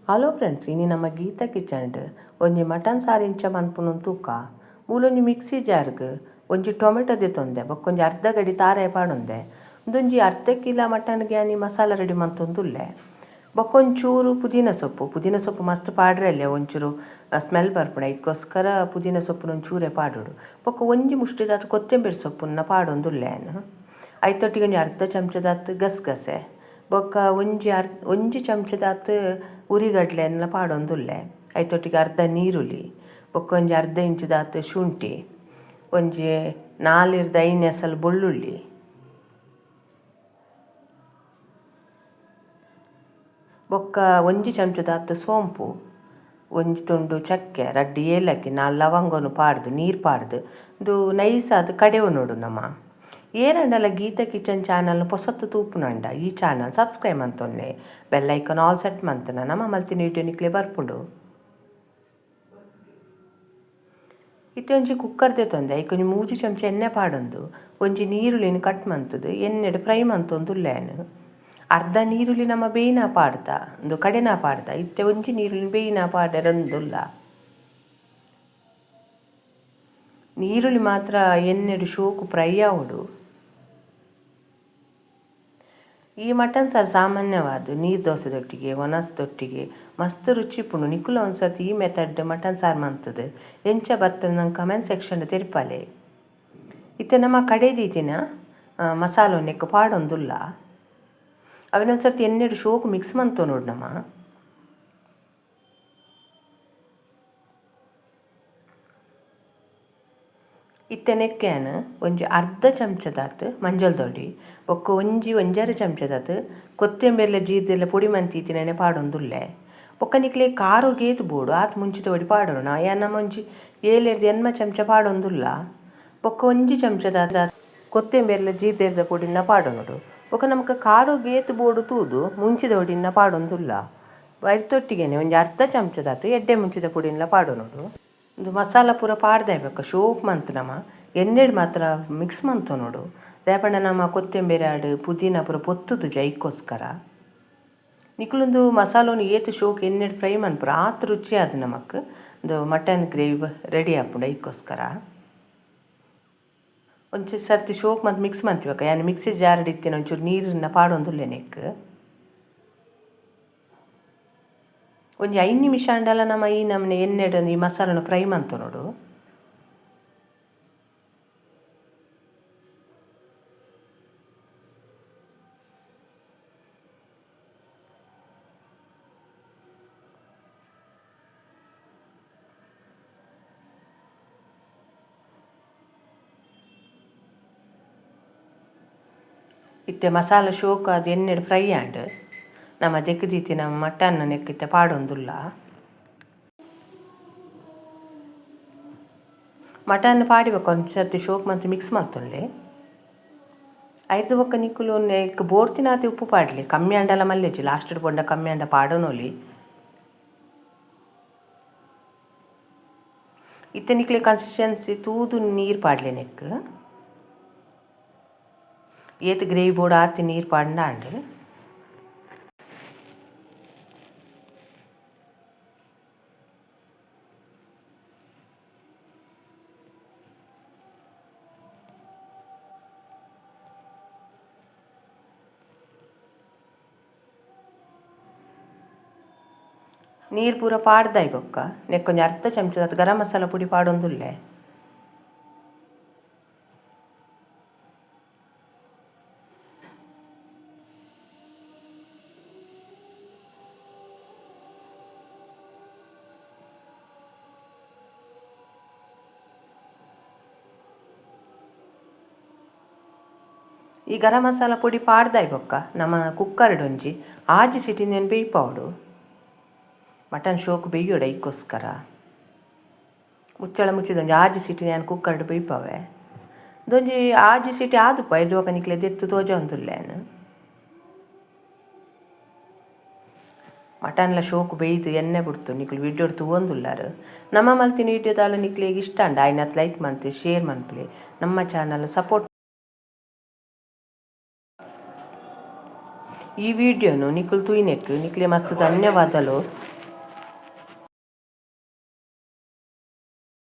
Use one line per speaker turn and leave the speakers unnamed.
Hello friends, ಇನಿ ನಮ್ಮ ಗೀತಾ ಕಿಚನ್ಡ್ ಒಂಜಿ ಮಟನ್ ಸಾರು ಇಂಚ ಮನ್ಪುನು ತೂಕ. ಮೂಲೊಂಜಿ ಮಿಕ್ಸಿ ಜಾರ್ಗ್ ಒಂಜಿ ಟೊಮೆಟೊ ದೆತೊಂದೆ, ಬೊಕ್ಕೊಂಜಿ ಅರ್ಧ ಗಡಿ ತಾರಾಯಿ ಪಾಡೊಂದೆ. ಉಂದೊಂಜಿ ಅರ್ಧ ಕಿಲೋ ಮಟನ್ಗೆ ಯಾನಿ ಮಸಾಲ ರೆಡಿ ಮಂತೊಂದುಲ್ಲೆ. ಬೊಕ್ಕೊಂಚೂರು ಪುದೀನ ಸೊಪ್ಪು, ಪುದೀನ ಸೊಪ್ಪು ಮಸ್ತ್ ಪಾಡ್ರೆ ಒಂಚೂರು ಸ್ಮೆಲ್ ಬರ್ಪುಂಡು, ಐಕ್ಕೋಸ್ಕರ ಪುದೀನ ಸೊಪ್ಪುನ ಒಂಚೂರೇ ಪಾಡೊಡು. ಬೊಕ್ಕ ಒಂಜಿ ಮುಷ್ಟಿದಾತ್ ಕೊತ್ತಂಬರಿ ಸೊಪ್ಪುನ ಪಾಡೊಂದುಲ್ಲೆ ಯಾನ್. ಐತೊಟ್ಟಿಗೆ ಒಂಜಿ ಅರ್ಧ ಚಮಚದಾತ್ ಗಸಗಸೆ, ಬೊಕ್ಕ ಒಂಜಿ ಚಮಚದಾತ್ ಉರಿಗಡ್ಲೆನ್ಲ ಪಾಡೊಂದುಲ್ಲೆ. ಐತೊಟ್ಟಿಗೆ ಅರ್ಧ ನೀರುಳ್ಳಿ, ಬೊಕ್ಕ ಒಂಜಿ ಅರ್ಧ ಇಂಚಿದಾತ್ ಶುಂಠಿ, ಒಂಜಿ 4 5 ಎಸಲ್ ಬೆಳ್ಳುಳ್ಳಿ, ಬೊಕ್ಕ ಒಂಜಿ ಚಮಚದಾತ್ ಸೋಂಪು, ಒಂಜಿ ತುಂಡು ಚಕ್ಕೆ, 2 ಏಲಕ್ಕಿ, 4 ಲವಂಗನು ಪಾಡ್ದು ನೀರು ಪಾಡ್ದು ಇದು ನೈಸಾದ್ ಕಡೆವು ನೋಡು. ನಮ್ಮ ಏರಂಡಲ ಗೀತಾ ಕಿಚನ್ ಚಾನಲ್ ಪೊಸತ್ತು ತೂಪುನಂಡ ಈ ಚಾನಲ್ ಸಬ್ಸ್ಕ್ರೈಬ್ ಮಂತೊನ್ನೆ, ಬೆಲ್ ಐಕಾನ್ ಆಲ್ ಸೆಟ್ ಮಂತನ ನಮ್ಮ ಮಲ್ತಿನ ವಿಡಿಯೋ ನಿಕ್ಲೆ ಬರ್ಪುಂಡು. ಇತ್ತೆ ಒಂಜಿ ಕುಕ್ಕರ್ ದೆತೊಂದೆ, ಐಕ್ ಒಂಜಿ 3 ಚಮಚ ಎಣ್ಣೆ ಪಾಡೊಂದು ಒಂಜಿ ನೀರುಳ್ಳಿನ ಕಟ್ ಮಂತುದು ಎಣ್ಣೆಡ್ ಫ್ರೈ ಮಂತೊಂದುಲ್ಲೆ ಯಾನ್. ಅರ್ಧ ನೀರುಳ್ಳಿ ನಮ್ಮ ಬೇಯ್ನ ಪಾಡ್ದ, ಉಂದು ಕಡೆನ ಪಾಡ್ದ. ಇತ್ತೆ ಒಂಜಿ ನೀರುಳ್ಳಿ ಬೇಯ್ನ ಪಾಡೆರಂದುಲ್ಲ. ನೀರುಳ್ಳಿ ಮಾತ್ರ ಎಣ್ಣೆಡ್ ಶೋಕು ಫ್ರೈ ಆವೊಡು. ಈ ಮಟನ್ ಸಾರು ಸಾಮಾನ್ಯವಾದ ನೀರು ದೋಸೆದೊಟ್ಟಿಗೆ ಒಣಸ್ದೊಟ್ಟಿಗೆ ಮಸ್ತ್ ರುಚಿ ಇಪ್ಪುಂಡು. ನಿಕುಲ ಒಂದ್ಸತಿ ಈ ಮೆಥಡ್ ಮಟನ್ ಸಾರು ಮಂತುದು ಎಂಚ ಬತ್ತುಂಡು ನಂಗೆ ಕಮೆಂಟ್ ಸೆಕ್ಷನ್ ತೆರಿಪಾಲೆ. ಇತ್ತೆ ನಮ್ಮ ಕಡೆ ದೀತಿನ ಮಸಾಲೆ ನೆಕ್ಕ್ ಪಾಡೊಂದುಲ್ಲ. ಅವೆನ್ ಒಂದ್ಸರ್ತಿ ಎಣ್ಣೆಡ್ ಶೋಕು ಮಿಕ್ಸ್ ಮಂತೊನೊಡು ನಮ. ಇತ್ತೆ ನೆಕ್ಕ್ ಯಾನ್ ಒಂಜಿ ಅರ್ಧ ಚಮಚದಾತ್ ಮಂಜಲ್ ದೊಡಿ, ಬೊಕ್ಕ ಒಂಜಿ ಒಂಜರೆ ಚಮಚದಾತ್ ಕೊತ್ತಂಬರಿಲ ಜೀರ್ದೆಲ ಪೊಡಿ ಮಂತಿತ್ತಿನನೆ ಪಾಡೊಂದುಲ್ಲೆ. ಬೊಕ್ಕ ನಿಕ್ಲೆ ಖಾರೊಗು ಏತ್ ಬೋಡು ಆತ್ ಮುಂಚಿತ ಪೊಡಿ ಪಾಡೊಡು. ಯಾನ್ ನಮ ಒಂಜಿ 7 ರ್ದ್ 8 ಚಮಚ ಪಾಡೊಂದುಲ್ಲ. ಬೊಕ್ಕ ಒಂಜಿ ಚಮಚದಾತ್ ಕೊತ್ತಂಬರಿಲ ಜೀರ್ದೆದ ಪೊಡಿನ ಪಾಡೊನೊಡು. ಬೊಕ್ಕ ನಮಕ್ ಖಾರೊಗು ಏತ್ ಬೋಡು ತೂದು ಮುಂಚಿದ ಪೊಡಿನ ಪಾಡೊಂದುಲ್ಲ. ಐತೊಟ್ಟಿಗೆನೆ ಒಂಜಿ ಅರ್ಧ ಚಮಚದಾತ್ ಎಡ್ಡೆ ಮುಂಚಿದ ಪೊಡಿನ ಪಾಡೊನೊಡು. ಉಂದು ಮಸಾಲ ಪೂರ ಪಾಡ್ದೆ ಬೊಕ್ಕ ಶೋಕ್ ಮಂತ್ ನಮ ಎಣ್ಣೆಡ್ ಮಾತ್ರ ಮಿಕ್ಸ್ ಮಂತೊನೊಡು. ದಾಯೆ ನಮ್ಮ ಕೊತ್ತಂಬರಿ ಆಡ್ ಪುದೀನ ಪೂರ ಪೊತ್ತುದುಜ ಐಕ್ಕೋಸ್ಕರ. ನಿಕುಲುಂದು ಮಸಾಲೊನು ಏತ್ ಶೋಕ್ ಎಣ್ಣೆಡ್ ಫ್ರೈ ಮನ್ಪುರ ಆತ್ ರುಚಿ ಆದ್ ನಮಕ್ ಉಂದು ಮಟನ್ ಗ್ರೇವಿ ರೆಡಿ ಆಪುಂಡು ಐಕ್ಕೋಸ್ಕರ. ಒಂಜಿ ಸರ್ತಿ ಶೋಕ್ ಮಂತ್ ಮಿಕ್ಸ್ ಮಂತಿಬೊಕ್ಕ ಯಾನ್ ಮಿಕ್ಸಿ ಜಾರ್ಡ್ ಇತ್ತಿನ ಒಂಚೂರು ನೀರನ್ನ ಪಾಡೊಂದುಲ್ಲೆ ನೆಕ್ಕ್. ಒಂಜಿ 5 ನಿಮಿಷ ಆಂಡಲ ನಮ ಈ ನಮನೆ ಎಣ್ಣೆಡ್ ಈ ಮಸಾಲನ ಫ್ರೈ ಮಂತೊನೊಡು. ಇತ್ತೆ ಮಸಾಲ ಶೋಕ್ ಆದ್ ಎಣ್ಣೆಡ್ ಫ್ರೈ ಆಂಡ್. ನಮ ದೆಕ್ಕ್ ದೀತಿನ ಮಟನ್ ನೆಕ್ಕ್ ಇತ್ತೆ ಪಾಡೊಂದುಲ್ಲ. ಮಟನ್ ಪಾಡಿ ಬೊಕ್ಕ ಒಂಜಿ ಸರ್ತಿ ಶೋಕ್ ಮಂತ್ ಮಿಕ್ಸ್ ಮಲ್ತೊನ್ಲೆ. ಐರ್ದ್ ಬೊಕ್ಕ ನಿಕುಲು ನೆಕ್ಕ್ ಬೋಡ್ತಿನಾತೆ ಉಪ್ಪು ಪಾಡ್ಲೆ, ಕಮ್ಮಿ ಆಂಡಲ ಮಲ್ಲೆಜ್ಜಿ, ಲಾಸ್ಟ್ ಡ್ ಪೋಂಡ ಕಮ್ಮಿ ಆಂಡ ಪಾಡೊನೊಲಿ. ಇತ್ತೆ ನಿಕ್ಲೆ ಕನ್ಸಿಸ್ಟೆನ್ಸಿ ತೂದು ನೀರ್ ಪಾಡ್ಲೆ ನೆಕ್ಕ್. ಏತ್ ಗ್ರೇವಿ ಬೋಡು ಆತ್ ನೀರ್ ಪಾಡ್ಂಡ ಆಂಡ್. ನೀರ್ ಪೂರ ಪಾಡ್ದಾಯಿ ಬೊಕ್ಕ ನೆಕ್ಕೊಂಜಿ ಅರ್ಧ ಚಮಚದಾತ್ ಗರಂ ಮಸಾಲ ಪುಡಿ ಪಾಡೊಂದುಲ್ಲೆ. ಈ ಗರಂ ಮಸಾಲ ಪೊಡಿ ಪಾಡ್ದಾಯಿ ಬೊಕ್ಕ ನಮ ಕುಕ್ಕರ್ಡ್ ಒಂಜಿ 6 ಸಿಟಿ ಉಂದೆನ್ ಬೇಯ್ಪಾವೊಡು. ಮಟನ್ ಶೋಕು ಬೇಯ್ಯೊಡು ಐಕ್ಕೋಸ್ಕರ. ಮುಚ್ಚಳ ಮುಚ್ಚಿದ್ ಒಂಜಿ 6 ಸಿಟಿ ಯಾನ್ ಕುಕ್ಕರ್ಡ್ ಬೇಯ್ಪಾವೆ. ಉಂದೊಂಜಿ 6 ಸಿಟಿ ಆದುಪ್ಪ ಐರ್ದ್ ಬೊಕ್ಕ ನಿಕ್ಲೆ ದೆತ್ತ್ ತೋಜಾವೊಂದುಲ್ಲೆ ಯಾನ್. ಮಟನ್ಲ ಶೋಕು ಬೇಯ್ದು ಎಣ್ಣೆ ಬುಡ್ತು ನಿಕುಲು ವಿಡಿಯೋಡ್ ತೂವೊಂದುಲ್ಲರ್. ನಮ ಮಲ್ತಿನ ವಿಡಿಯೋ ದಾಲ ನಿಕ್ಲೆಗ್ ಇಷ್ಟ ಆಂಡ ಆಯಿನಾತ್ ಲೈಕ್ ಮಂತ್ ಶೇರ್ ಮನ್ಪುಲೆ, ನಮ್ಮ ಚಾನಲ್ ಸಪೋರ್ಟ್. ಈ ವಿಡಿಯೋನು ನಿಕುಲು ತೂಯಿನೆಕ್ ನಿಕ್ಲೆ ಮಸ್ತ್ ಧನ್ಯವಾದಲು.